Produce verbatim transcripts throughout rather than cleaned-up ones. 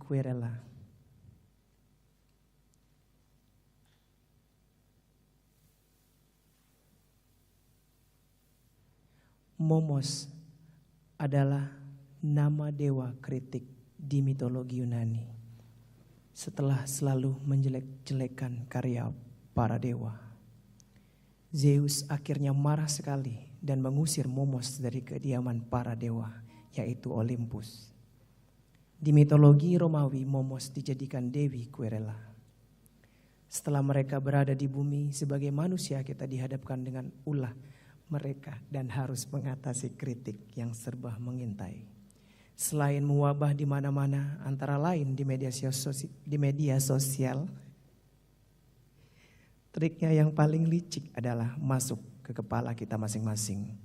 Kuerela. Momos adalah nama dewa kritik di mitologi Yunani. Setelah selalu menjelek-jelekan karya para dewa, Zeus akhirnya marah sekali dan mengusir Momos dari kediaman para dewa, yaitu Olympus. Di mitologi Romawi, Momos dijadikan dewi kuerela. Setelah mereka berada di bumi sebagai manusia, kita dihadapkan dengan ulah mereka dan harus mengatasi kritik yang serba mengintai. Selain mewabah di mana-mana, antara lain di media sos-, di media sosial, triknya yang paling licik adalah masuk ke kepala kita masing-masing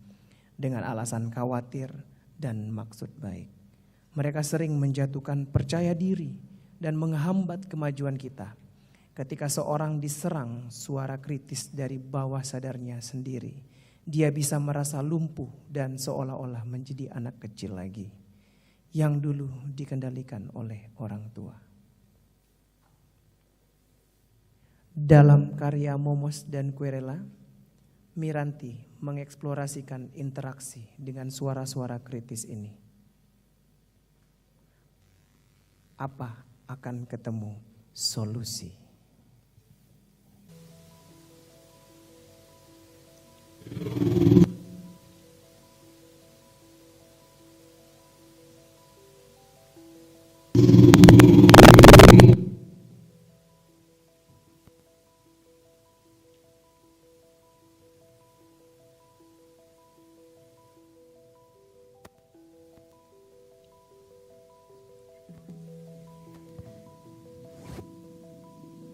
dengan alasan khawatir dan maksud baik. Mereka sering menjatuhkan percaya diri dan menghambat kemajuan kita. Ketika seorang diserang suara kritis dari bawah sadarnya sendiri, dia bisa merasa lumpuh dan seolah-olah menjadi anak kecil lagi, yang dulu dikendalikan oleh orang tua. Dalam karya Momos dan Kuerela, Miranti mengeksplorasikan interaksi dengan suara-suara kritis ini. Apa akan ketemu solusi?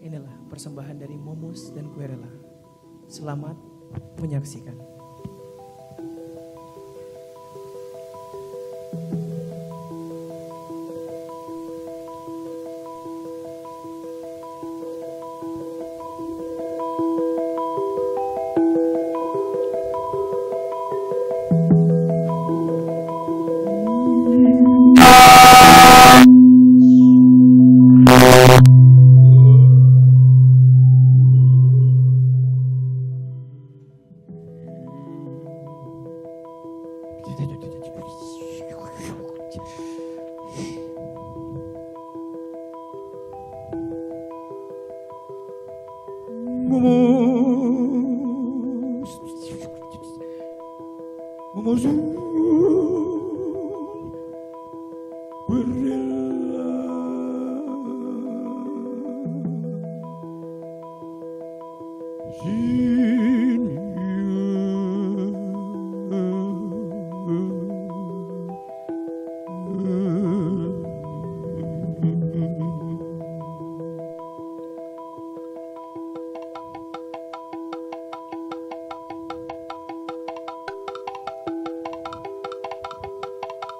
Inilah persembahan dari Momos dan Kuerela. Selamat menyaksikan.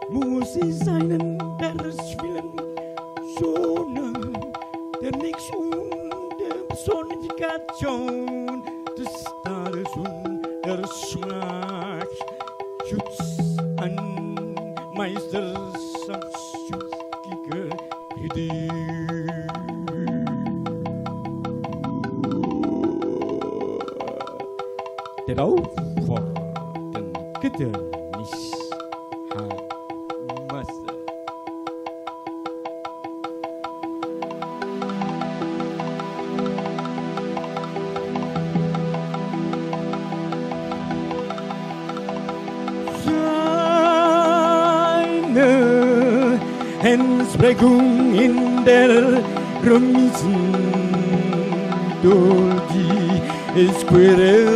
Muss ich seinen Wert spielen, sondern der Nix und der Personifikation des Staates und der Schlacht. Schutz an Meister Schutz gegen Kritik. Der Aufwand, den Gitter nicht hat Masse. Seine Entsprechung in der Römisen Dolgi Squirrel.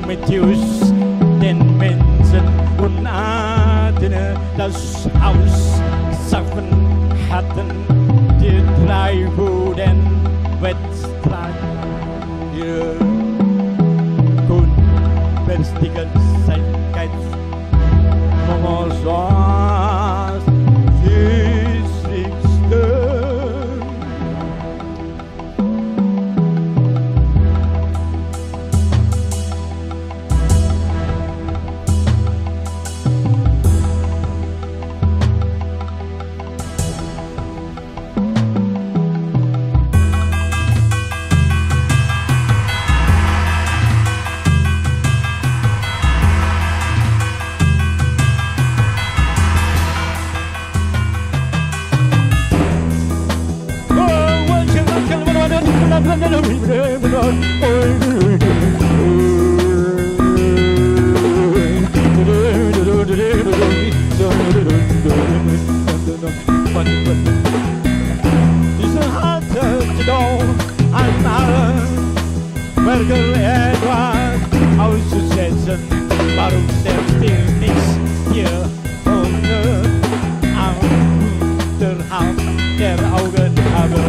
Matthäus, den Menschen und atene das Haus schaffen hatten, die drei wurden Wettstreit, ihr Kundenbestigkeit, Mama saß, sie ist Diese hatte doch einmal Merkel etwas auszusetzen. Warum stellst du nichts hier vorne am Unterhand der Augen habe?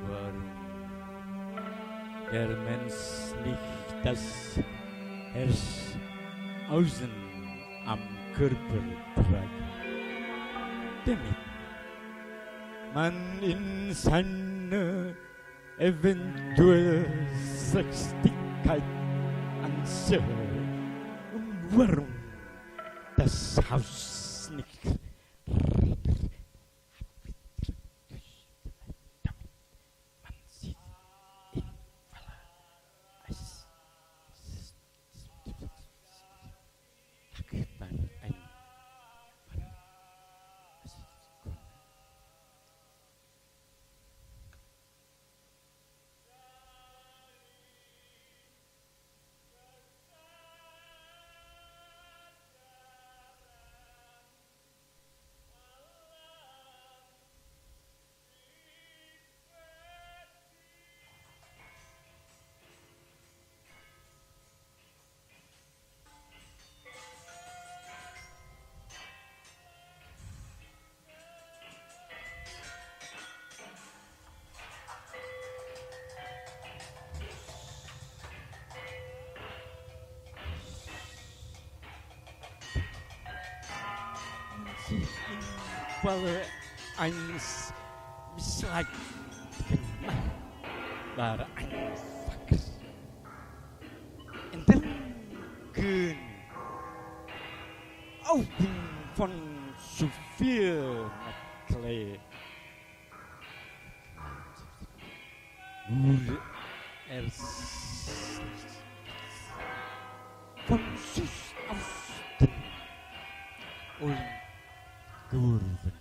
Warum der Mensch nicht das Herz außen am Körper trägt, damit man in seine eventuelle Sexualität ansieht und warum das Haus nicht Weil eins missleit, genau, war einfach. Entdecken auf den von Sophia McLean. Wurde er s-, von Sus aus dem Ulm geworfen.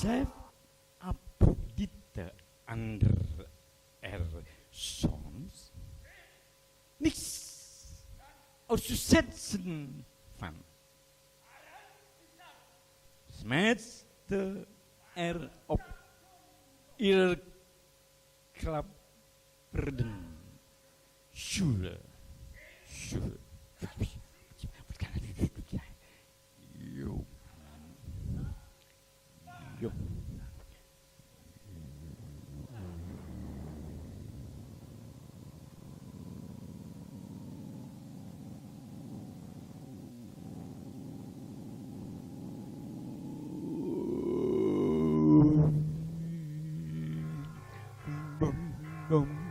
Chef Aphrodite Andersons. Nichts auszusetzen fand, schmerzte er auf ihrer klappernden Schule. Schule. Jo. Jo. Bum, bum,